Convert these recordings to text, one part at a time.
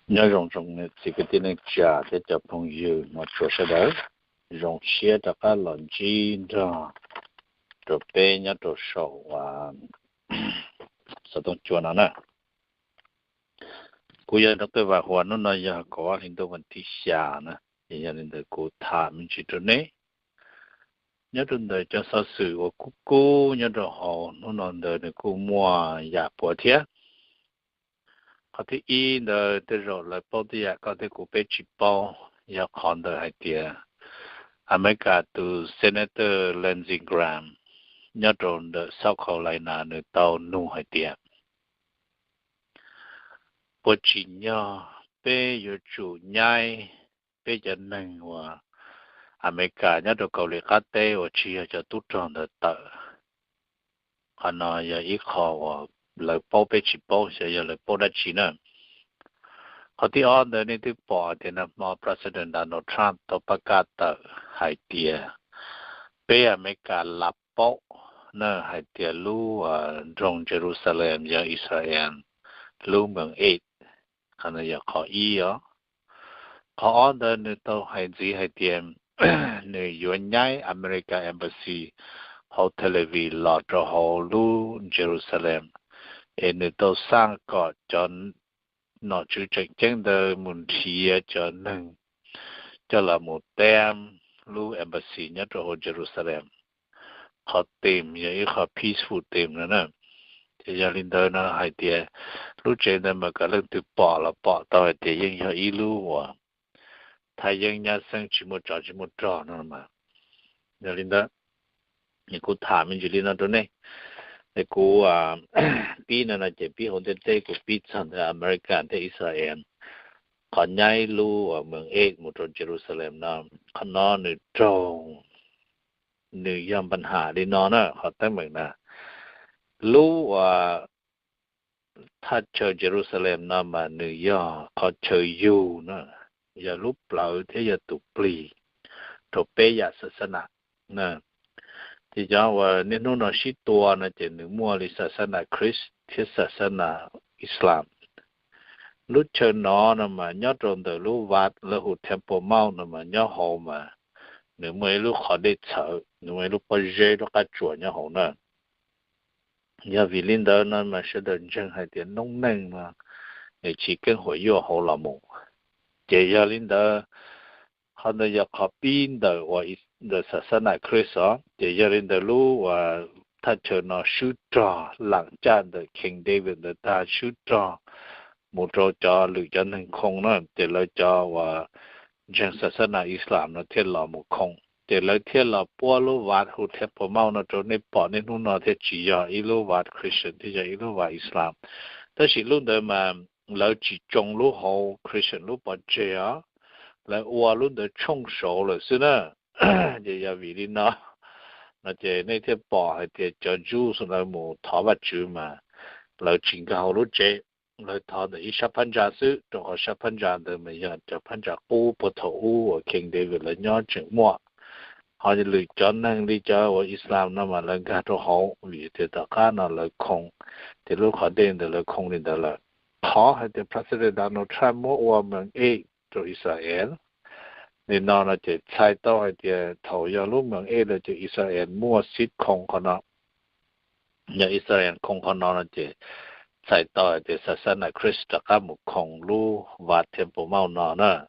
Nyob zoo tsoom niam txiv kwv tij neej tsa thiab cov phooj ywg hmov tshua sawv daws, zoo siab rov qab los ntsib nrog rau peb nyob rau saum xov tooj cua no na. Kuv yog Doctor Vam Huas, hnub no yog kaum ob hli ntuj vas thib xya na, es yog li ntawd kuv tham me ntsis rau nej. Nyob rau ntawm cov xov xwm uas kub kub nyob rau hauv hnub no ntawd nws kuj muaj yam puav thiab. Qhov thib ib ntawd tej zaum lawv paub tej yam koj thiab kuv peb tsis paub, yog qhov ntawm hais tias Amelikas tus Senator Lindsey Graham nyob rau ntawm South Carolina nws tau nug hais tias puas tsim nyog peb yuav tsum nyaib peb cov neeg uas Amelikas nyob rau Kaus Lim Qab Teb uas tsis yog cov tub rog ntawd tawm. Qhov no yog ib qho uas lawv paub peb tsis paub, xyov yog lawv paub dab tsi na. Qhov thib ob ntawd nej twb pom tias nag hmo President Donald Trump tau pab kaj tawm hais tias peb Amelikas lam paub na hais tias lub nroog Jerusalem yog Israel lub moos ej. Qhov no yog qhov ib os. Qhov ob ntawd nws tau hais ntxiv hais tias nws yuav nyaib America Embassy hauv Tel Aviv los rau hauv lub Jerusalem, es nws tau xaj kom cov nom tswv tseem ceeb ntawd mus nrhiav cov neeg coj los mus teeb lub embassy nyob rau hauv Jerusalem. Qhov teem yog ib qho peaceful teem no na. Ces yog li ntawd no hais tias lub tsev ntawd mas kom leej twg pom los pom tau hais tias yeej yog ib lub uas thaj yeeb nyab xeeb tsis muaj tsov tsis muaj rog no mas. Yog li ntawd, kuv tham me ntsis li no rau nej. Es kuv pib no no ces pib hauv ntiaj teb, kuv pib txog ntawm America thiab Israel qhov nyaib lub moos ej mus rau Jerusalem no. Qhov no nws raug, nws yog npa ham li no na, qhov teeb meem na. Lub thaj chaw Jerusalem no mas nws yog qhov chaw yug na, yog lub plawv thiab yog tus plig rau peb yam xas xas nas. Ces cov uas niaj hnub no sib tua no ces nws muaj li xas xas nas Khrist thiab xas xas nas Islam. Lub chaw no no mas nyob rau ntawm lub vaj lawv hu Temple Mount no mas nyob hauv mas nws muaj ib lub qhov dej txhawv, nws muaj ib lub pob zeb lub qab tsuas nyob hauv na. Yog vim li ntawd no mas sawv daws ntseeg hais tias noob neej no nws tsis keeb huam yuaj hauv los mus. Ces yog li ntawd, qhov ntawd yog qhov pib ntawm uas ntawm xas xas nas Khrist os. Ces yog li ntawd lub uas thaj chaw no swb rog lam caj ntawm King David ntawd tag, swb rog mus rau cov lwm cov neeg khoo na, ces lawv cov uas ntseeg xas xas nas Islam no thiaj los mus khoo. Ces lawv thiaj los puab lub vaj hu Temple Mount no rau nej pom niaj hnub no thiaj tsis yog ib lub vaj Christian, thiaj yog ib lub vaj Islam. Tab sis lub ntawd mas lawv tsis tsoo lub hauv Christian lub pov tseg os, lawv ua lub ntawd tshooj saud lawm xwb na. Ces yog vim li no, no ces nej thiaj pom hais tias cov Jews lawv mus thov Vajtswv mas lawv tsis nkag hauv lub tsev, lawv thov ntawm ib sab phab ntsa xwb, rau qhov sab phab ntsa ntawd mas yog cov phab ntsa qub puag thaum ub uas King David lawv nyob tseem muaj. Ho lwm cov neeg li cov uas Islam no mas lawv nkag rau hauv, vim tias tom qab no lawv khoo, ces lub qhov dej ntawd lawv khoo li ntawd lawm. Qhov hais tias President Donald Trump muab ua moos ej rau Israel li no no ces txhais tau hais tias thaum yog lub moos ej lawm ces Israel muaj xib khoo qhov no. Yog Israel khoo qhov no no ces txhais tau hais tias xas xas nas Khrist rov qab mus khoo lub vaj Temple Mount no na.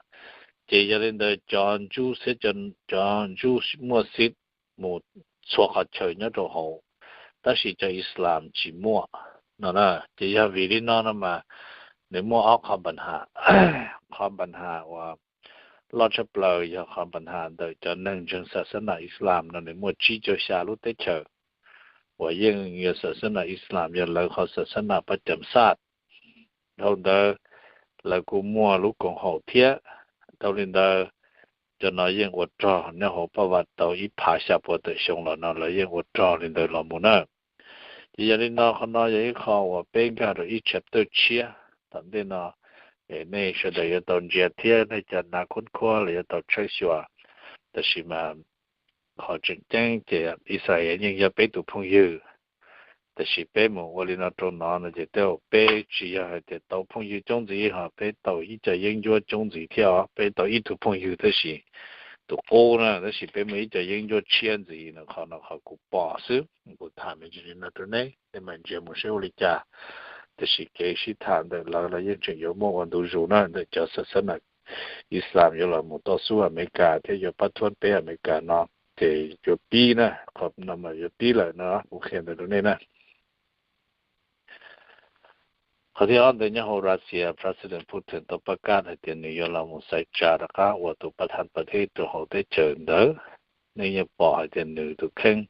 Ces yog li ntawd cov Jews thiab cov Jews muaj xib mus txhua qhov chaw nyob rau hauv, tab sis cov Islam tsis muaj no na. Ces yog vim li no no mas nws muaj ob qho npa ham. Qhov npa ham uas loj tshaj plaws yog qhov npa ham ntawm cov neeg ntseeg xas xas nas Islam no nws muaj tsib caug xya lub teb chaws uas yeej yog xas xas nas Islam yog lawv qhov xas xas nas pab cam xaj. Dhau ntawd lawv kuj muaj lub koom haum thiab. Dhau li ntawd, cov no yeej ua rog nyob hauv paj vaj tau ib phav xya puas tawm xyoo los no lawv yeej ua rog li ntawd los mus na. Ces yog li no qhov no yog ib qho uas peb nkag rau ib chapter tshiab tom ntej no, es nej sawv daws yuav tau ntsia thiab nej cov nav khuab khuab los yuav tau tshawb xyuas. Tab sis mas qhov tseem ceeb ces Israel yeej yog peb tus phooj ywg. Tab sis peb mus ua li no rau no no ces tej zaum peb tsis yog hais tias tau phooj ywg coob ntxiv, ho peb tau ib co yeeb ncuab coob ntxiv thiab os. Peb tau ib tug phooj ywg tab sis tus qub na, tab sis peb muaj ib co yeeb ncuab tshiab ntxiv no. Qhov no qhov kuv pom xwb, kuv tham me ntsis li no rau nej, nej mam ntsia mus saib ua li cas. Tab sis kev sib tham ntawm lawv los yeej tseem yuav muaj ua ntu zus na, ntawm cov xab xab nas Islam yuav los mus toj xub Amelikas thiab yuav pab thuab peb Amelikas no, ces yuav pib na, qhov no mas yuav pib lawm no kuv qhia ntawm rau nej na. Qhov thib ob ntawd nyob hauv Russia, President Putin tau pab kaj hais tias nws yuav los mus xaiv tsa rov qab ua tus pab thav pab thej rau hauv teb chaws ntawd. Nej yeej pom hais tias nws tus kheej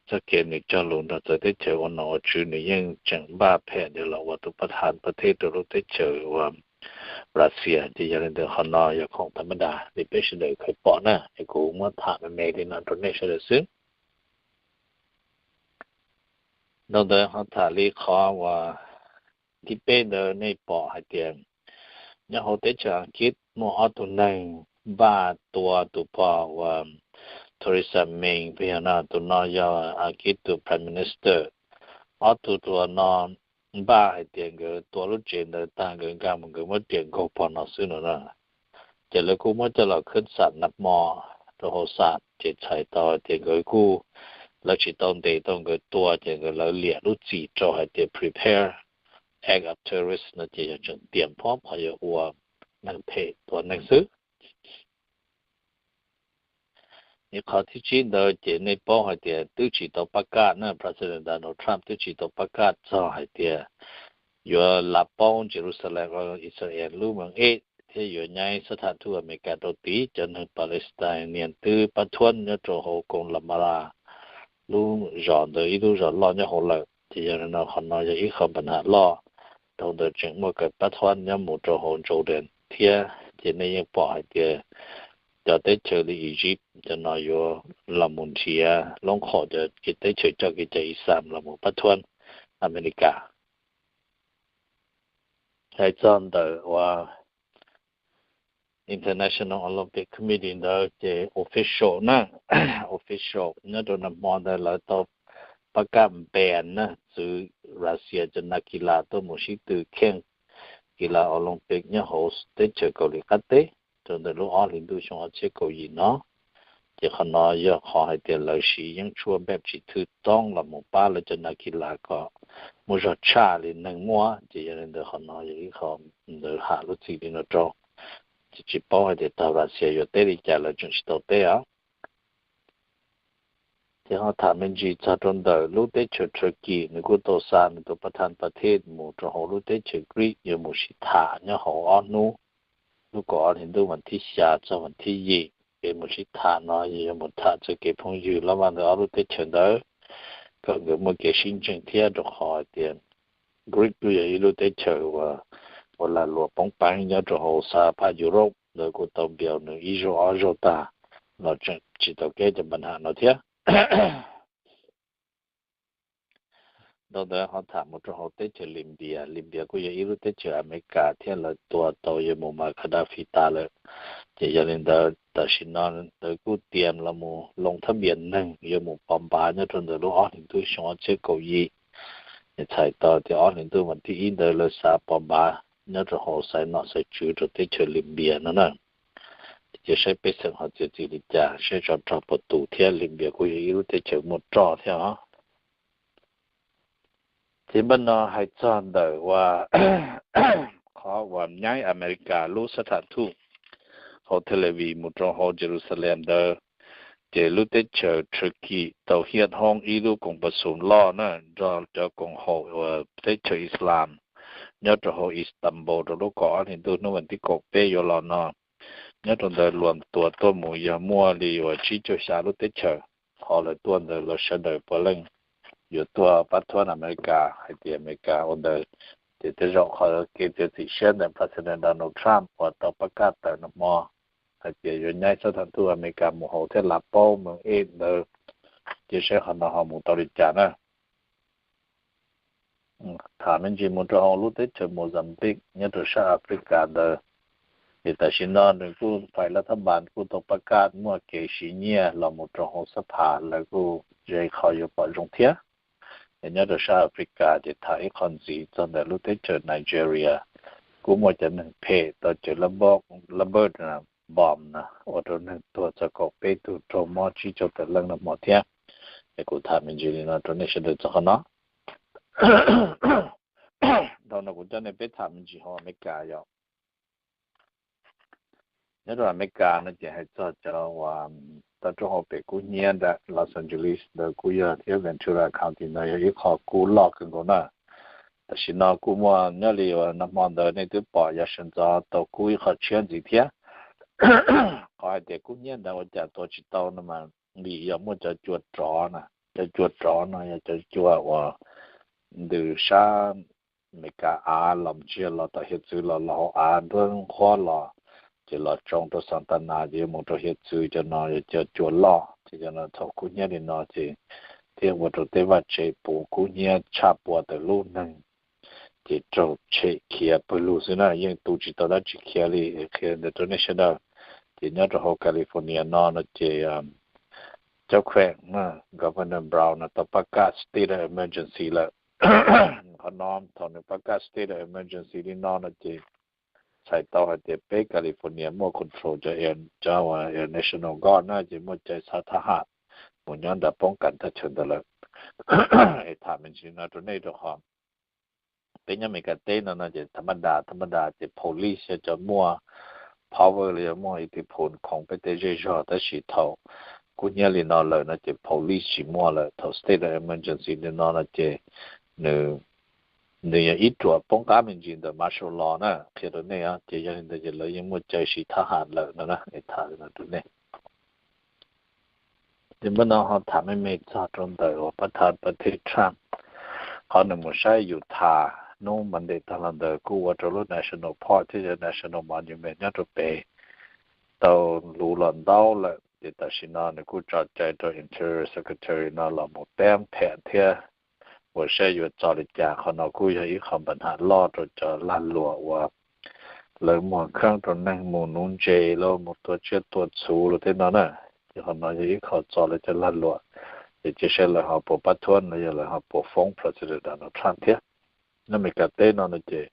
txoj kev nws cog lus nrog txawv teb chaws ua nom ua tswv nws yeej tseem npaj phem tias los ua tus pab thav pab thej rau lub teb chaws ua Russia. Ces yog li ntawd qhov no yog khoom tham mab das li peb sawv daws khaws pom na, es kuv muab tham me me li no rau nej sawv daws xwb. Dhau ntawd ho tham li qhov uas thib peb ntawd nej pom hais tias nyob hauv teb chaws Askiv muaj ob tug neeg npaj tua tus pog uas Theresa May peb yog no, tus no yog Askiv tus Prime Minister. Ob tug tus no npaj hais tias nkawd tua lub tsev ntawd tag nkawd nkag mus nkawd muab riam nkaug pog no xwb no na. Ces lawv kuj muab coj los khwb xam nag hmo rau hauv xam ces txhais tau hais tias nkawd kuj, lawv tsis tau ntes tau nkawd tua ces nkawd lawv liam lub txim rau hais tias prepare act of terrorist no ces yog tseem tiam phob qhov yuav ua neeg phem tua neeg xwb. Ib qhov thib tsib ntawd ces nej paub hais tias twb tsis tau pab kaj na, President Donald Trump twb tsis tau pab kaj txog hais tias yuav lav paub Jerusalem, Israel lub moos ej thiab yuav nyaib xab tham thuj Amelikas rau tid. Cov neeg Palestinian twb pab thuab nyob rau hauv koog Lamala lub zos ntawd, ib lub zos loj nyob hauv lawm. Ces yog li no qhov no yog ib qho npa nam loj, dhau ntawd tseem muaj kev pab thuab nyob mus rau hauv Jordan thiab. Ces nej yeej pom hais tias cov teb chaws li Egypt cov no yuav los mus nrhiav loob qhom cov teb chaws coj kev cai Islam los mus pab thuab Amelikas. Hais txog ntawm uas International Olympic Committee ntawd ces official na, official nyob rau nag hmo ntawd lawv tau pab kaj ban na, txwv Russia cov nab kis las tuaj mus sib tw kheej kis las Olympic nyob hauv teb chaws Kaus Lim qab teb rau ntawm lub ob hlis ntuj xyoo ob txhiab kaum yim no. Ces qhov no yog qhov hais tias lawv siv yeeb tshuaj npej tsis thwj toob los mus pab lawv cov nab kis las kom muaj zog tshaj li neeg muaj. Ces yog li ntawd qhov no yog ib qho ntawd ham lub txim li no rau. Ces tsis paub hais tias tag Russia yuav teb li cas, lawv tseem tsis tau teb os. Ces ho tham me ntsis txog rau ntawm lub teb chaws Turkey, nws kuj tau xa nws tus pab thab pab thej mus rau hauv lub teb chaws Greece yuav mus sib tham nyob hauv ob hnub, lub kaum ob hlis ntuj vas thib xya txog vas thib yim. Kev mus sib tham no yog yuav mus tham txog kev phooj ywg loj vaj ntawm ob lub teb chaws ntawd, kom nkawd muaj kev sib ntseeg thiab, rau qhov hais tias Greece kuj yog ib lub teb chaws uas ua lag luam poob peeb nyob rau hauv sab phab Europe ntawd kuj tau npias nws ib zaug ob zaug tag los tseem tsis tau keb cov npa nam no thiab. Dhau ntawd ho tham mus rau hauv teb chaws Libya. Libya kuj yog ib lub teb chaws Amelikas thiab, lawv tua tau yawg Muammar Gaddafi tas lawm. Ces yog li ntawd tam sim no lawv kuj tias los mus loo thab npias neeg yuav mus pov npav nyob rau ntawm lub ob hlis ntuj xyoo ob txhiab kaum yim. Ces txhais tau tias ob hlis ntuj vas thib ib ntawd lawv xav pov npav nyob rau hauv xaiv nom xaiv tswv rau teb chaws Libya no na. Ces saib pej xeem ho txiav txim li cas, saib tsov rog puas tus thiab. Libya kuj yog ib lub teb chaws muaj roj thiab os. Ces npaj no hais txog ntawm uas qhov uas nyaib Amelikas lub xab tham thuj hauv Tel Aviv mus rau hauv Jerusalem ntawd, ces lub teb chaws Turkey tau hiaj hoob ib lub koom pas xum loj na nrog cov koom haum uas teb chaws Islam nyob rau hauv Istanbul rau lub kaum ob hlis ntuj hnub vas thib kaum peb yuav los no. Nyob rau ntawd luag tuaj tuaj mus yog muaj li uas tsib caug xya lub teb chaws. Qhov lawv tuaj ntawd los sawv daws puav leej yuav tuaj pab thuab Amelikas, hais tias Amelikas ua ntawd. Ces tej zaum qhov kev txiav txim siab ntawm President Donald Trump uas tau pab kaj tawm nag hmo hais tias yuav nyaib xab tham thuj Amelikas mus hauv thiab lav paub moos ej ntawd, ces saib qhov no ho mus tau li cas na. Tham me ntsis mus rau hauv lub teb chaws Mozambique nyob rau sab Africa ntawd, ces tam sim no nws kuj fais lav thab npas kuj tau pab kaj muaj kev siv nyiaj los mus rau hauv xab phas, lawv kuj ze qhov yuav pom zoo thiab. Nyob rau sab Africa ces tham ib qho ntxiv txog ntawm lub teb chaws Nigeria, kuj muaj cov neeg phem tau caw lab npab, lab npab, bomb na, ua rau neeg tuag txog kaum peb tug, raug mob tsib caug tawm leej nag hmo thiab. Es kuv tham me ntsis li no rau nej sawv daws txog qhov no. Dhau no kuv coj nej peb tham me ntsis hauv Amelikas yom. Nyob rau Amelikas no ces hais txog cov uas toj roob hauv pes kub hnyiab ntawm Los Angeles ntawd kuj yog thiab Ventura County ntawd yog ib qho kub loj kawg nkaus na. Tam sim no kuj muaj nyob li uas nag hmo ntawd nej twb pom yav sawv ntxov tau kub ib qho tshiab ntxiv thiab. Qhov hais tias kub hnyiab ntawd ua cas tua tsis tau no mas vim yog muaj cov cua rov na, cov cua rov no yog cov cua uas ntws sab Amelikas av los ntsia los tom hiav txwv los los hauv av nruab nqhuab los, ces los tsoo rau Santana ces yuav mus rau hiav txwv, cov no yog cov cua loj ces cov no thaum kub hnyiab li no ces thiaj ua rau tej vaj tsev puv kub hnyiab tshaj pua tawm lub neeg, ces raug tshem khiav pawg lug xwb na, yeej tu tsis tau dab tsi khiav li. Qhia ntawd rau nej sawv daws. Ces nyob rau hauv California no no ces cov kheem Governor Brown no tau pab kaj state of emergency lawm. Qhov no thaum nws pab kaj state of emergency li no no ces txhais tau hais tias peb California muaj control cov, cov National Guard na, ces muaj cai xa thab ham mus nyob nram poob kas thaj chaw ntawd lawm. Es tham me ntsis no rau nej rau qhov peb nyob Amelikas teb no no ces tha ma da, tha ma da ces police yog cov muaj power los yog muaj ib tug phoo khoov peb tej zej zog, tab sis thaum kub hnyiab li no lawm no ces police tsis muaj lawm. Thaum state of emergency li no no ces nws, nws yog ib ruam poob qab me ntsis ntawm martial law na, qhia rau nej. Ces yog li ntawd ces lawv yeej muaj cai siv thab ham lawm no na, es tham li no rau nej. Ces npaj no ho tham me me txog rau ntawm uas pab thab pab thej Trump, qhov nws mus saib Utah hnub Monday tag los ntawd kuj ua rau lub National Park thiab yog National Monument nyob rau pem tau luv los ntau lawm. Ces tam sim no nws kuj tso cai rau Interior Secretary no los mus pab phem thiab ua saib yuav txo li cas. Qhov no kuj yog ib qho npa nham loj rau cov lag luam uas lawv muag kheeb rau neeg mus nuv ntses los mus tua tsiaj tua txhu los tej no na. Ces qhov no yog ib qho txo lawv cov lag luam, ces cia saib lawv ho puas pab thuab los yog lawv ho puas foob President Donald Trump thiab. Nyob Amelikas teb no no ces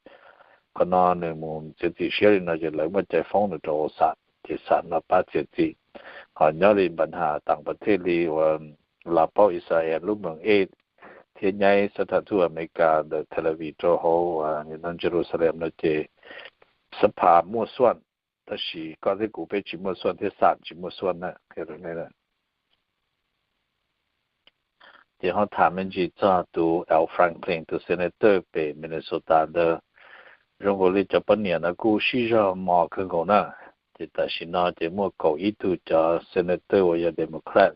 qhov no nws mus txiav txim siab li no ces lawv muaj cai foob nws rau xam, ces xam no pab txiav txim. Ho nyob li npa nham tas pas thej li uas lav paub Israel lub moos ej thiab nyaib xab thas thuj Amelikas ntawm Tel Aviv rau hauv Jerusalem no ces xab phas muaj xuaj, tab sis koj thiab kuv peb tsis muaj xuaj thiab xam tsis muaj xuaj na. Ces ho tham me ntsis txog tus Al Franken tus senator pem Minnesota ntawd, zoo nkaus li cov poj niam ntawd kuj sib zog mos kawg nkaus na. Ces tam sim no ces muaj kaum ib tug cov senator uas yog Democrat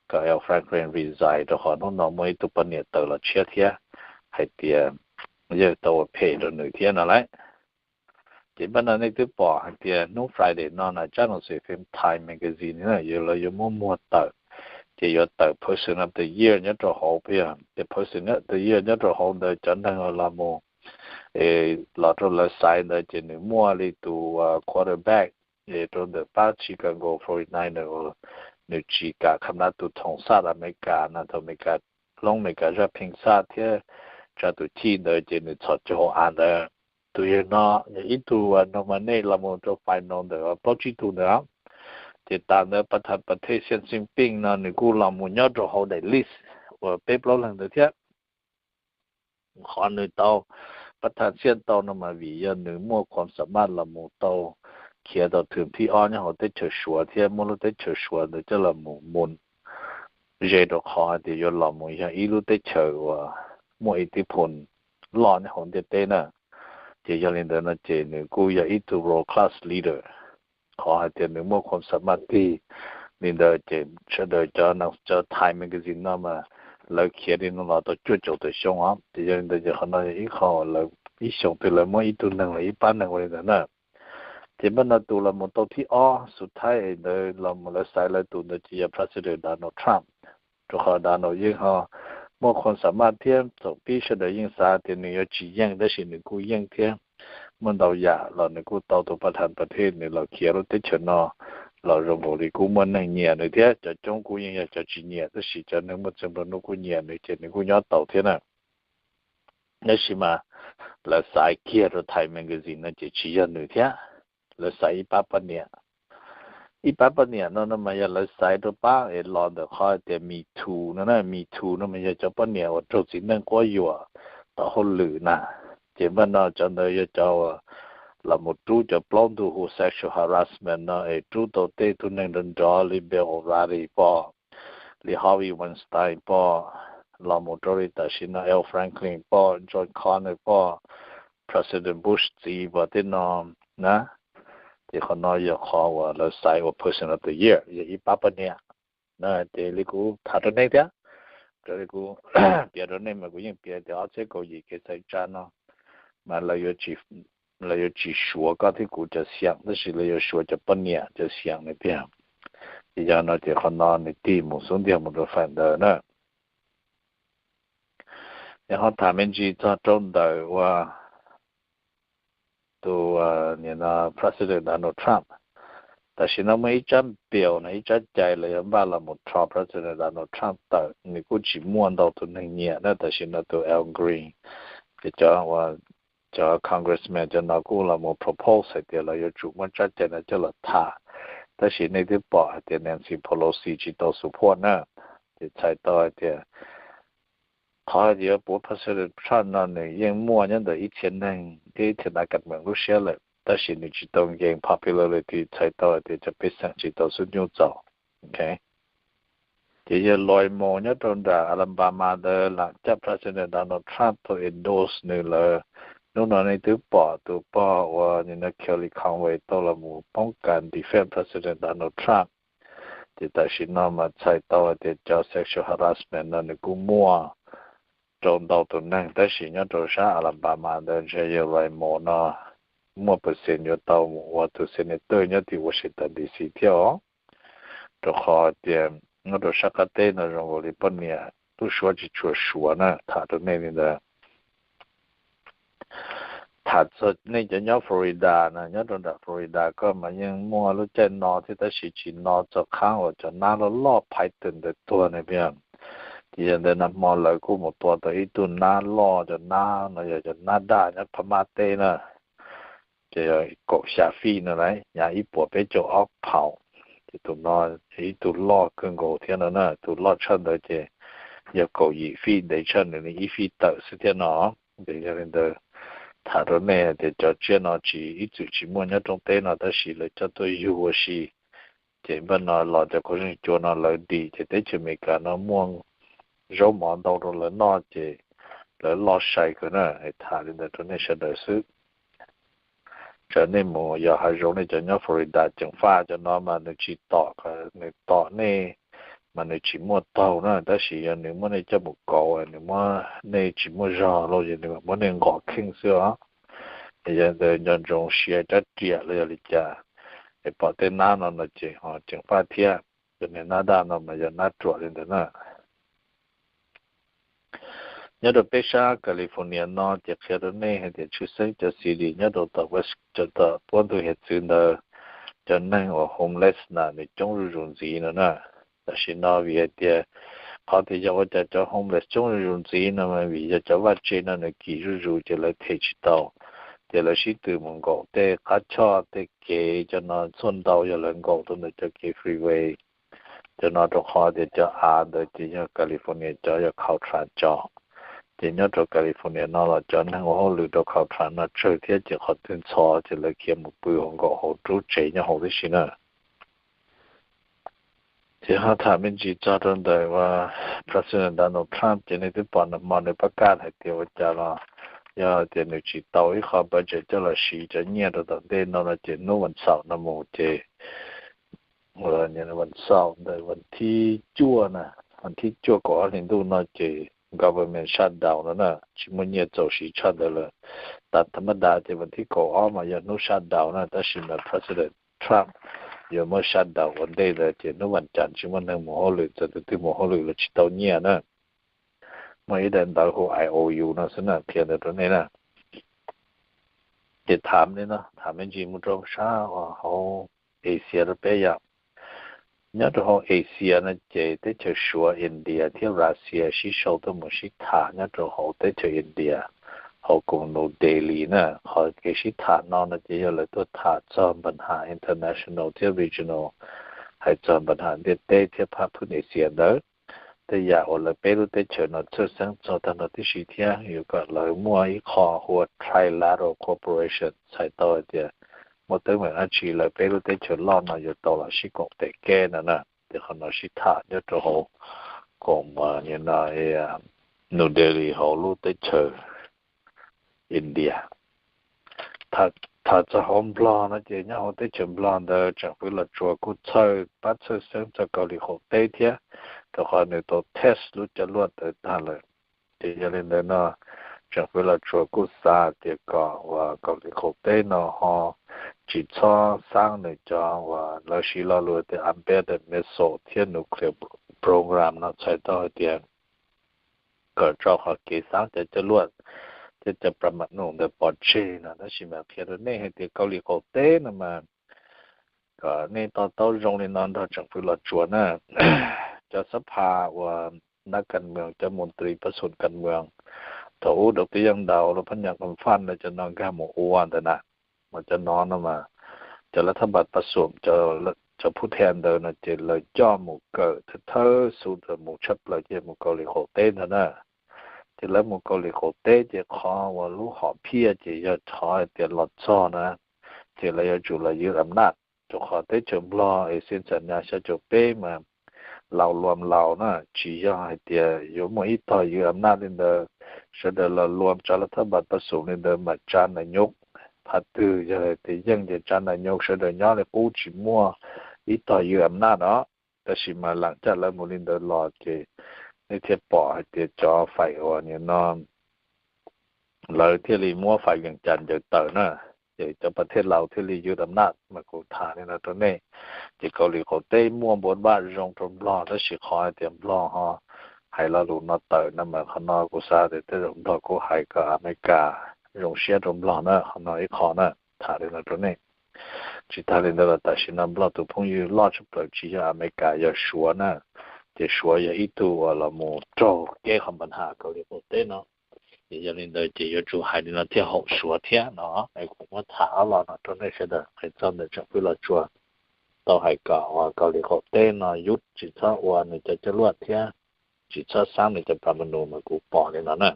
kom Al Franken resign rau qhov hnub no muaj ib tug poj niam tawm los tshiab thiab hais tias yawg tau ua phem rau nws thiab no lauj. Ces npaj no nej twb pom hais tias hnub Friday no na tsab noo xim fim Time Magazine na yog lawv yuav muab muag tawm, ces yuav tawm Person of the Year nyob rau hauv, ces Person of the Year nyob rau hauv ntawd cov neeg los mus los rau lawv xaiv ntawd ces nws muaj li tus quarterback rau ntawm pab Chicago forty-niner uas nws tsis kam kham nab tus thoom xaj Amelikas na, thaum Amelikas, hloov Amelikas zaj pheej xaj thiab tsa tus chij ntawd ces nws txhos caug hauv av ntawd. Tus yawg no yog ib tug nominee los mus rau final ntawm plaub tsib tug ntawd. Ces tas ntawd pab thas pas thej Xian Xin Pij no nws kuj los mus nyob rau hauv daim list uas peb plaub leeg ntawd thiab. Qhov nws tau pab thas Xian tau no mas vim yog nws muaj khuam xam maj los mus tau khiav tau thwm thib ob nyob hauv teb chaws Suav thiab muab lub teb chaws Suav ntawd coj los mus mus ze rau qhov hais tias yuav los mus yog ib lub teb chaws uas muaj ib tib phum loj nyob hauv ntiaj teb na. Ces yog li ntawd no ces nws kuj yog ib tug world class leader. Qhov hais tias nws muaj khuam xam maj tig li ntawd ces sawv daws cov, cov Time Magazine no mas lawv khiav li no los tau cuaj caum tawm xyoo os. Ces yog li ntawd ces qhov no yog ib qho lawv ib xyoos twg lawv muab ib tug neeg los ib pab neeg ua li ntawd na. Ces npaj no tus los mus tau thib ob xus thaib ntawd los mus lawv xaiv lawv tus ntawd ces yog President Donald Trump. Rau qhov Donald yeej ho muaj khuam xam maj thiab txaus pib, sawv daws yeej xav tias nws yuav tsis yeej tab sis nws kuj yeej thiab. Muaj ntau yam los nws kuj tau tus pab thas pas thej nws los khiav lub teb chaws no los zoo nkaus li kuj muaj neeg nyiam nws thiab, cov coob kuj yeej yog cov tsis nyiam, tab sis cov neeg muaj txeeg nplua nuj kuj nyiam nws ces nws kuj nyob tau thiab na. Tab sis mas lawv xaiv kiag rau Time Magazine no ces tsis yog nws thiab, lawv xaiv ib pab poj niam. Ib pab poj niam no no mas yog lawv xaiv rau pab es los ntawm qhov tias Me Too no na, Me Too no mas yog cov poj niam uas raug txiv neej quab yuam tau hauj lwm na. Ces npaj no cov ntawd yog cov uas los mus rub cov plaub ntug hu sexual harassment no es rub tau tej tug neeg nrov nrov li Bill O'Reilly pom, li Harvey Weinstein pom, los mus rau li tam sim no Elle Franklin pom, John Connor pom, President Bush txiv pom tej no na. Ces qhov no yog qhov uas lawv xaiv ua Person of the Year, yog ib pab poj niam. Ces li kuv tham rau nej thiab, raws li kuv piav rau nej mas kuv yeej piav tias ob txhiab kaum yim kev xaiv tsa no mas lawv yuav tsis suav koj thiab kuv cov xiam, tab sis lawv yuav suav cov poj niam cov xiam nws tiag. Ces yog no ces qhov no nws tig mus xub ntiag mus rau fam ntawd na. Yog ho tham me ntsis txog rau ntawm uas tus President Donald Trump, tam sim no muaj ib tsab bill no, ib tsab cai lawv yuav npaj los mus rho President Donald Trump tawm, nws kuj tsis muaj ntau tus neeg nyiam na. Tam sim no tus Al Green, ces cov cov congressman cov no kuj los mus propose hais tias lawv yuav tsum muab tsab cai no coj los tham, tab sis nej twb pom hais tias Nancy Pelosi tsis tau support na. Ces txhais tau hais tias qhov yuav puav President Trump no nws yeej muaj nyob ntawm ib txhia neeg thiab ib txhia dav kam meem lub siab lawm, tab sis nws tsis tau gain popularity, txhais tau hais tias cov pej xeem tsis tau xub nyuj txaus. Ces yog Roy Moore nyob rau nram Alabama ntawd lam coj President Donald Trump tau endorse nws lawm. Hnub no nej twb pom tus pog uas Kellyanne Conway tau los mus poob kas defend President Donald Trump. Ces tam sim no mas txhais tau hais tias cov sexual harassment no nws kuj muaj rau ntau tus neeg, tab sis nyob rau sab Alabama ntawd ntshe yog Roy Moore no muaj percent yuav tau mus ua tus senator nyob tim Washington D C thiab os. Rau qhov tias nyob rau sab qab teb no zoo nkaus li poj niam lub suab tsis tshua suav na, tham rau nej li ntawd. Tham txog nej cov nyob Florida na, nyob rau nram Florida koj mas yeej muaj lub caij no thiab tab sis tsis no txog qhab uas cov nab loj loj phaiv twm ntawd tuag na. Ces yog ntawd nag hmo lawv kuj mus tua tau ib tug nab loj, cov nab no yog cov nab daj nyob Phab Mab teb na. Ces yog kaum xya fij no lauj, nyav ib puas peb caug ob phaus. Ces tus no ib tug loj kawg nkaus thiab no na, tus loj tshaj ntawd ces yog kaum yim fij, ntev tshaj nws li ib fij tawm xwb thiab no. Ces yog li ntawd tham rau nej tias cov tsiaj no tsis, ib txwm tsis muaj nyob rooj teb no tab sis lawv coj tuaj yug ua si. Ces npaj no los cov khaub zeeg cua no lawv dim ces teb chaws Amelikas no muaj zaub mov ntau rau lawv noj ces lawv loj sai kawg na. Tham li ntawd rau nej sawv daws xwb. Tsam nej mus yos hav zoov, nej cov nyob Florida ceev faj, cov no mas nws tsis tom, nws tom nej mas nws tsis muaj taug na, tab sis yog nws muab nej coj mus kauv, nws muab nej tsis muaj zog los yog nws muab nej nqos kheej xwb os. Yog ntawd nco ntsoov siav rab riam los yog li cas, es pom tej nab no no ces ho ceev faj thiab. Cov niag nab daj no mas yog nab ruam li ntawd na. Nyob rau peb sab California no ces qhia rau nej hais tias tshwj xeeb cov city nyob rau tom West, cov tom puab ntug hiav txwv ntawd, cov neeg uas homeless na nws coob zuj zus ntxiv no na. Tam sim no vim hais tias, qhov tias yog ua cas cov homeless coob zuj zus ntxiv no mas vim yog cov vaj tse no nws kim zuj zus ces lawv them tsis tau, ces lawv sib tw mus nkaum tej qab choj tej kev, cov no txhua ntau yog lawv nkaum rau ntawm cov kev freeway. Cov no rau qhov tias cov av ntawd ces yog California cov, yog Caltrans cov. Ces nyob rau California no los cov neeg ua hauj lwm rau Caltrans no tsawg thiab ces qhov twg ntxhov ces lawv khiav mus pw hauv nkaum hauv rub tsev nyob hauv tib si na. Ces ho tham me ntsis txog rau ntawm uas President Donald Trump ces nej twb pom nag hmo nws pab kaj hais tias ua cas los yog tias nws tsis tau ib qho budget coj los siv cov nyiaj rau tom ntej no no ces hnub vas xaum no mus ces vas xaum ntawm vas thib cuaj na, vas thib cuaj kaum ob hlis ntuj no ces government shutdown no na, tsis muaj nyiaj txaus siv tshaj ntawd lawm. Tam thaj mab das ces vas thib kaum ob mas yog hnub shutdown na, tab sis mas President Trump yuav muab shutdown ua ntej ntawd ces hnub vas cas tsis muaj neeg mus hauj lwm, txawm tus twg mus hauj lwm los tsis tau nyiaj na. Muaj ib daim ntawv hu I O U no xwb na, qhia ntawd rau nej na. Ces tham li no, tham me ntsis mus rau sab uas hauv Asia rau peb yom. Nyob rau hauv Asia no ces teb chaws Suav, India thiab Russia sib sau tuaj mus sib tham nyob rau hauv teb chaws India, hauv koom New Delhi na. Qhov kev sib tham no no ces yog lawv tuaj tham txog npa nham international thiab regional, hais txog npa nham ntiaj teb thiab phab phwb Asia ntawd. Tej yam uas lawv peb lub teb chaws no txhawj xeeb txog tag nrho tib si thiab yuav kom lawv muaj ib qho hu ua trilateral cooperation, txhais tau hais tias muaj teeb meem dab tsi lawv peb lub teb chaws loj no yuav tau los sib koom tes keb no na. Ces qhov no sib tham nyob rau hauv koom New Delhi hauv lub teb chaws India. Tham txog hauv Nplog no ces nyob hauv teb chaws Nplog ntawd tseem fwv los tsuas kuj txhawj pab txhawj xeeb txog Kauslim qaum teb thiab, rau qhov nws tau test lub coj luaj ntawd tag lawm. Ces yog li ntawd no tseem fwv los tsuas kuj xav tias kom uas Kauslim qaum teb no ho tsis txhob xaab nws cov uas lawv siv lo lus tias embedded missile thiab nuclear program no, txhais tau hais tias kom tso qhov kev xaab cov coj luaj thiab cov pram ma num ntawd pov tseg no. Tab sis mas qhia rau nej hais tias Kauslim qaum teb no mas kom nej to taub zoo li no nrog tseem fwv los tsuas na. Cov xab pha uas nab kas moos, cov mus ntris pab xum kas moos thaum ub dau peb yeej ntaus lub phab nyas kam faj ntawd cov no nkag mus ua ntawd na. Mas cov no no mas cov lav thab npas pab xum, cov phub thia ntawd no ces lawv coj mus kawm thawj thawj xu ntawd mus tshaj plaws ces mus Kauslim qaum teb ntag na. Ces lawv mus Kauslim qaum teb ces qhov uas lub hom phiaj ces yog thov hais tias los txog na ces lawv yuav tsum los ywv am naj. Rau qhov teb chaws Nplog es xi ntxam nyas xya caum peb mas laus luam laus na, tsis yog hais tias yuav muaj ib tog ywv am naj li ntawd. Sawv daws los luam tsav lav thab npas pab xum li ntawd mas tsa nas nyuj. Phaj twg yog hais tias yeej ces tsa nas nyuj sawv daws nyob li qub tsis muaj ib tog ywv am naj no. Tab sis mas lam caj lawv mus li ntawd los ces nej thiaj pom hais tias cov faim uas nim no lawv thiaj li muab faim yeem cas ncaws tawm na, ces cov pas thej laus thiaj li ywv am naj mas kuv tham li no rau nej. Ces Kauslim qaum teb muaj npua npaj zoo rau Nplog, tab sis qhov hais tias Nplog ho hais lo lus no tawm no mas qhov no kuv xav tias tej zaum Nplog kuj hais kom Amelikas zoo siab rau Nplog na, qhov no ib qho na, tham li no rau nej. Tsis tag li ntawd los tam sim no Nplog tus phooj ywg loj tshaj plaws tsis yog Amelikas, yog Suav na. Ces Suav yog ib tug uas los mus raug keb qhov npa nham Kauslim qaum teb no. Ces yog li ntawd ces yuav tsum hais li no thiaj haum Suav thiab no. Es kuv muab tham ob lo no rau nej sawv daws qhia txog ntawm tseem fwv los tsuas tau hais kom uas Kauslim qaum teb no yub tsis txhob ua nws cov coj luaj thiab tsis txhob xaab nws cov pam ma nus mas kuv pom li no na.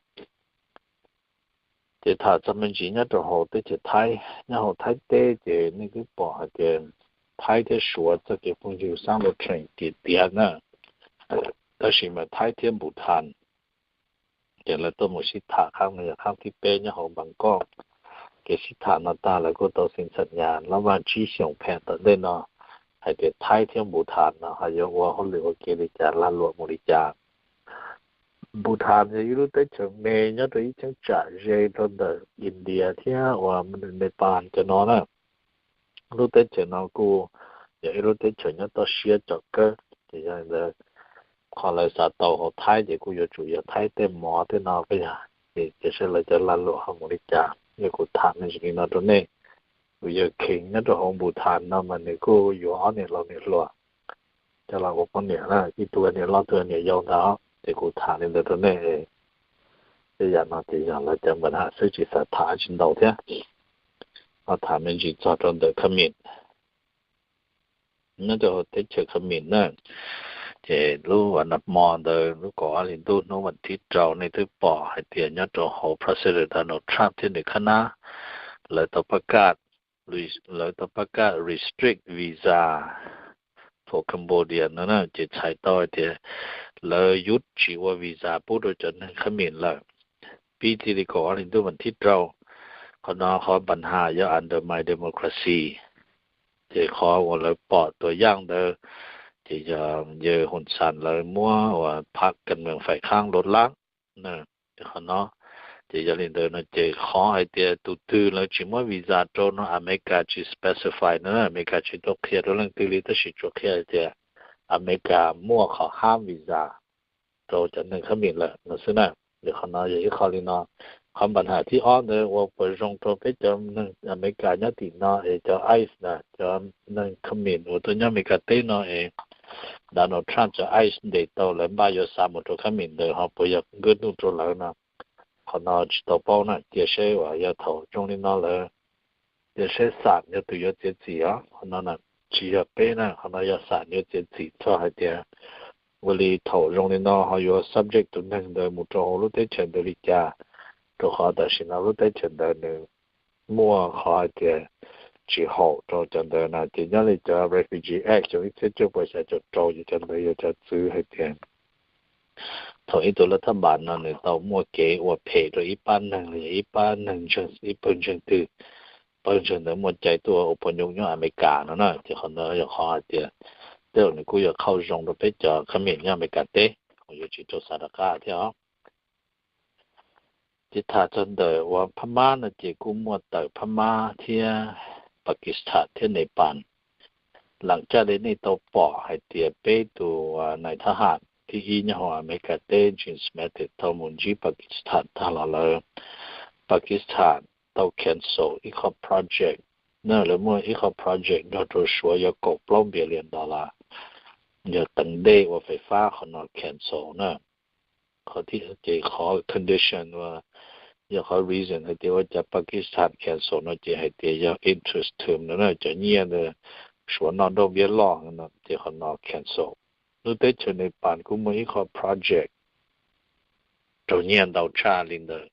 Ces tham txog me ntsis nyob rau hauv teb chaws Thaib, nyob hauv Thaib teb ces nej twb pom hais tias Thaib thiab Suav txoj kev phooj ywg xaab lub theem tiag tiag na. Tab sis mas Thaib thiab Bhutan ces lawv tuaj mus sib tham qhab no yog qhab thib peb nyob hauv Npab Koj. Kev sib tham no tag lawv kuj tau xi ntxham nyas lab vaj tsib xyoos phem tom ntej no hais tias Thaib thiab Bhutan no ho yuav ua hauj lwm ua ke li cas, lag luam mus li cas. Bhutan yog ib lub teb chaws me nyob rau ib cheeb tsam ze rau ntawm India thiab uas Nepal cov no na. Lub teb chaws no kuj yog ib lub teb chaws nyob toj siab tsom kawb, ces yog li ntawd qhov lawv xav tau hauv Thaib ces kuj yuav tsum yog Thaib tej mov tej no peb yog, ces saib lawv cov lag luam ho mus li cas. Yog kuv tham me ntsis li no rau nej, kuv yawg Kheev nyob rau hauv Bhutan no mas nws kuj yuav ob niam laus niam hluas coj los ua poj niam na, ib tug niam loj ib tug niam yau ntawd, ces kuv tham li ntawd rau nej. Tej yam no ces yog lawv cov npa nham xwb, tsis xav tham tsis ntau thiab. Ho tham me ntsis txog rau ntawm Kham Mim. Nyob rau teb chaws Kham Mim na, ces lub vas nag hmo ntawd lub kaum ob hli ntuj hnub vas thib rau nej twb pom hais tias nyob rau hauv President Donald Trump thiab nws khab nab, lawv tau pab kaj, lawv tau pab kaj restrict visa for Cambodia no na, ces txhais tau hais tias lawv yub tsis ua visa pub rau cov neeg Khab Mim lawm. Pib txij li kaum ob hli ntuj vas thib rau, qhov no qhov npa nham yog undermine democracy. Ces qhov uas lawv pom tua yaj ntawd, ces yog yawg Hun San lawv muab uas phab kas moos faim khaab lub lab. Ces qhov no, ces yog li ntawd no ces qhov hais tias tus twg lawv tsis muab visa rau no Amelikas tsis specify no, Amelikas tsis tau qhia rau leej twg li, tab sis tsuas qhia hais tias Amelikas muaj qhov hab visa rau cov neeg Khab Mim lawm no xwb na. Ces qhov no yog ib qho li no. Qhov npa nham thib ob ntawd uas puas zoo rau peb cov neeg Amelikas nyob tim no es cov ice na, cov neeg Khab Mim uas tuaj nyob Amelikas teb no es Donald Trump cov ice ntes tau lawv npaj yuav xa mus rau khab mim ntawd ho puas yog nkawd nuj rau lawv no, qhov no tsis tau paub na. Cia seb uas yog thaum zoo li no lawm, cia seb xam yog tus yuav txiav txim os. Qhov no tsis yog peb na, qhov no yog xam yuav txiav txim txog hais tias ua li thaum zoo li no ho yuav subject tus neeg ntawd mus rau hauv lub teb chaws ntawd li cas, rau qhov tam sim no lub teb chaws ntawd nws muaj qhov hais tias tsis haum rau cov ntawd na. Ces nyob li cov Refugee Act xyoo ib txhiab cuaj puas xya caum rau, ces cov ntawd yog cov txwv hais tias thaum ib tug lab thab npas no nws tau muaj kev ua phem rau ib pab neeg los yog ib pab neeg ntseeg, ib pawg ntseeg twg, pawg ntseeg ntawd muaj cai tuaj ua pos nyuj nyob Amelikas no na. Ces qhov ntawd yog qhov hais tias tej zaum nws kuj yuav qhauj zoo rau peb cov khab mim nyob Amelikas teb, kuj yuav tsis rau xa rov qab thiab os. Ces tham txog ntawm uas Phab Mab no ces kuj muaj tawm Phab Mab thiab Pakistan thiab Nepal. Lam caj li nej tau pom hais tias peb tus nais thab ham thib ib nyob hauv Amelikas teb James Mattis tau mus ntsib Pakistan tag los lawm. Pakistan tau cancel ib qho project na, lawv muaj ib qho project nrog rau Suav yog kaum plaub billion dollar, yog teev dej ua fais fab, qhov no cancel na. Qhov thiab ces qhov condition uas yog qhov reason hais tias ua cas Pakistan cancel no ces hais tias yog interest term no na, cov nyiaj ntawd Suav noj nrauj npiab loj no ces qhov no cancel. Lub teb chaws Nepal kuj muaj ib qho project raug nyiaj ntau tshaj li ntawm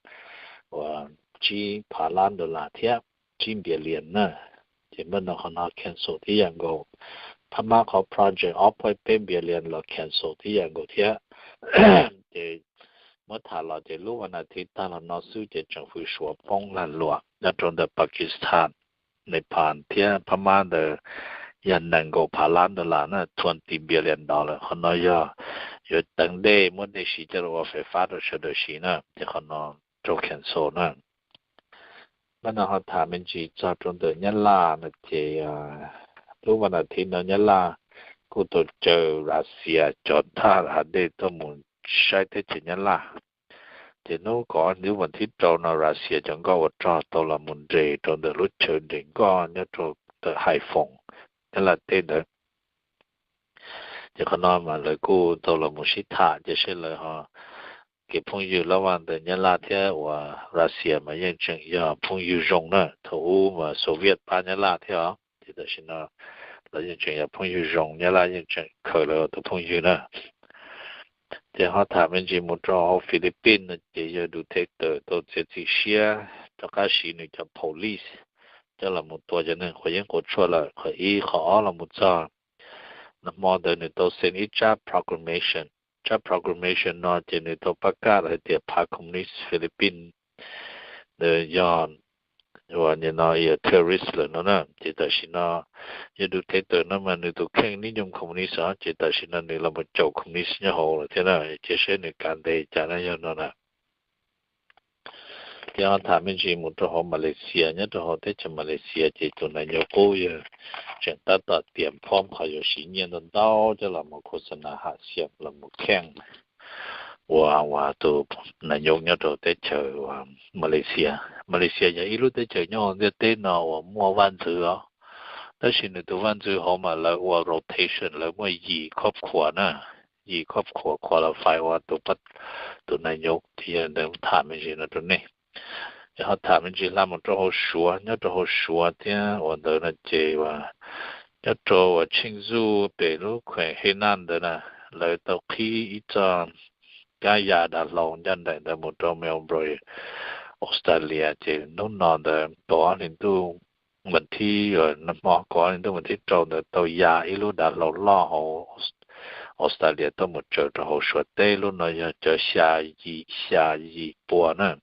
uas tsib phav lab dollar thiab, tsib billion na. Ces npaj no qhov no cancel tib yam nkaus. Phab Mab qhov project ob point peb billion los cancel tib yam nkaus thiab. Ces muab tham los ces lub vas nas thiv tag los no xwb ces tsoom fwv Suav poob lag luam nyob rau ntawm Pakistan, Nepal thiab Phab Mab ntawd yog nees nkaum phav lab dollar na, twenty billion dollar. Qhov no yog yuav teev dej, muab dej siv coj los ua fais fab rau sawv daws siv na, ces qhov no raug cancel na. Npaj no ho tham me ntsis txog rau ntawm Nyab Laj no ces lub vas nas thiv no Nyab Laj kuj tau caw Russia cov thaj hav dej tuaj mus saib teb chaws Nyab Laj. Ces hnub kaum ob hnub vas thib rau no Russia cov nkoj ua rog tau los mus nres rau ntawm lub chaw nres nkoj nyob rau ntawm Haiphoo, Nyab Laj teb ntawd. Ces qhov no mas lawv kuj tau los mus sib tham ces seb lawv ho kev phooj ywg lab vaj ntawm Nyab Laj thiab uas Russia mas yeej tseem yog phooj ywg zoo na. Thaum ub mas Soviet pab Nyab Laj thiab os, ces tam sim no lawv yeej tseem yog phooj ywg zoo, Nyab Laj yeej tseem khaws lawv ua tus phooj ywg na. Ces ho tham me ntsis mus rau hauv Philippines no ces yog Duterte tau txiav txim siab rov qab siv nws cov police coj los mus tua cov neeg quav yeeb quav tshuaj lawm, qhov ib. Qhov ob los mus txog nag hmo ntawd nws tau xeem ib tsab proclamation. Tsab proclamation no ces nws tau pab kaj hais tias phav Communist Philippines ntawd yog uas nim no yog terrorist lawm no na. Ces tam sim no yog Duterte no mas nws tus kheej nib nyoog Communist os, ces tam sim no nws los mus caum Communist nyob hauv lawm thiab na, cia seb nws kav ntes cas na yog no na. Ces ho tham me ntsis mus rau hauv Malaysia, nyob rau hauv teb chaws Malaysia ces tus nais nyuam qub yog tseem tab tom tiam phob qhov yuav siv nyiaj ntau ntau coj los mus khos xas nas ham xiam los mus kheej ua ua tus nais nyuam nyob rau teb chaws Malaysia. Malaysia yog ib lub teb chaws nyob hauv ntiaj teb no uas muaj vaj ntxwv os, tab sis nws tus vaj ntxwv hauv mas lawv ua rotation, lawv muaj yim khob khuas na, yim khob khuas qualify ua tus, tus nais nyuam. Ces yog ntawd tham me ntsis no rau nej. Ces ho tham me ntsis hla mus rau hauv Suav, nyob rau hauv Suav thiab uas ntawd no ces uas nyob rau uas Tsheej Zuj pem lub khueem Hej Naj ntawd na, lawv tau qhib ib txoj kab ya dav hlau ncaj nraim ntawd mus rau Melbourne, Australia. Ces hnub no ntawd kaum ob hlis ntuj, vas thib, nag hmo kaum ob hlis ntuj vas thib rau ntawd tau ya ib lub dav hlau loj hauv Australia tuaj mus tsaws rau hauv Suav teb. Lub no yog cov xya yim, xya yim pua na,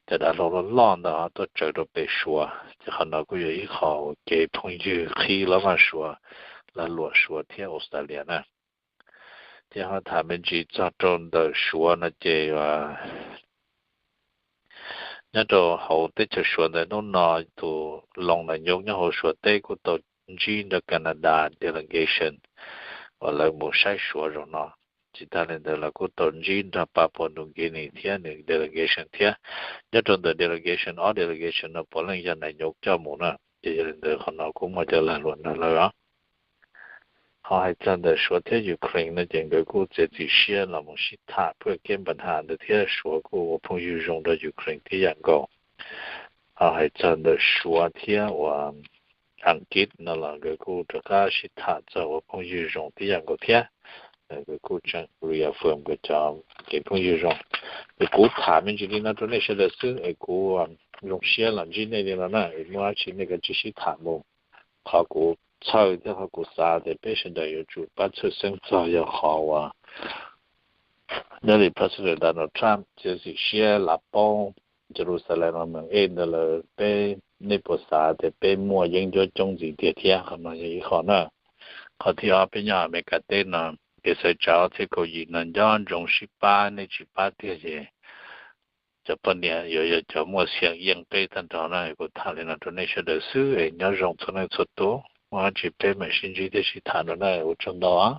cov dav hlau loj loj ntawd tuaj tsaws rau pem Suav. Ces qhov no kuj yog ib qho uas kev phooj ywg qhib lab vaj Suav, lag luam Suav thiab Australia na. Ces ho tham me ntsis txog rau ntawm Suav no ces nyob rau hauv teb chaws Suav ntawd hnub no tus loos nais nyuam nyob hauv Suav teb kuj tau ntsib nrog Canada delegation uas lawv mus saib Suav zaum no. Tsis tag li ntawd lawv kuj tau ntsib nrog Papua New Guinea thiab nws delegation thiab. Nyob rau ntawm delegation, ob delegation no puav leej yog nais nyuam coj mus na. Ces yog li ntawd qhov no kuj muaj cov lag luam nrog lawv os. Ho hais txog ntawm Suav thiab Ukraine no ces nkawd kuj txiav txim siab los mus sib tham phuaj kev npa nham ntawd thiab, Suav kuj ua phooj ywg zoo rau Ukraine tib yam nkaus. Ho hais txog ntawm Suav thiab uas Askiv no los nkawd kuj rov qab sib tham txog ua phooj ywg zoo tib yam nkaus thiab. Nkawd kuj tseem reaffirm nkawd cov kev phooj ywg zoo. Es kuv tham me ntsis li no rau nej sawv daws xwb es kuv zoo siab los ntsib nej li no na, es muaj dab tsi nej kav tsij sib tham mus. Qhov kuv txhawj thiab qhov kuv xav tias peb sawv daws yuav tsum pab txhawj xeeb txog yog qhov uas nyob li President Donald Trump txiav txim siab lav paub Jerusalem los meem ej ntawd lawm, peb, nej puas xav tias peb muaj yeeb ncuab coob ntxiv tiag thiab? Qhov no yog ib qho na. Qhov thib ob, peb nyob Amelikas teb no, kev xaiv tsa ob txhiab kaum yim no nco ntsoov sib pab, nej tsis pab tiag ces cov poj niam yuav yog cov muaj xiam yeej peb tag nrho na. Kuv tham li no rau nej sawv daws xwb es nyob zoo txhua leej txhua tus, muaj dab tsi peb mam sib ntsib thiab sib tham dua na, ua tsaug ntau.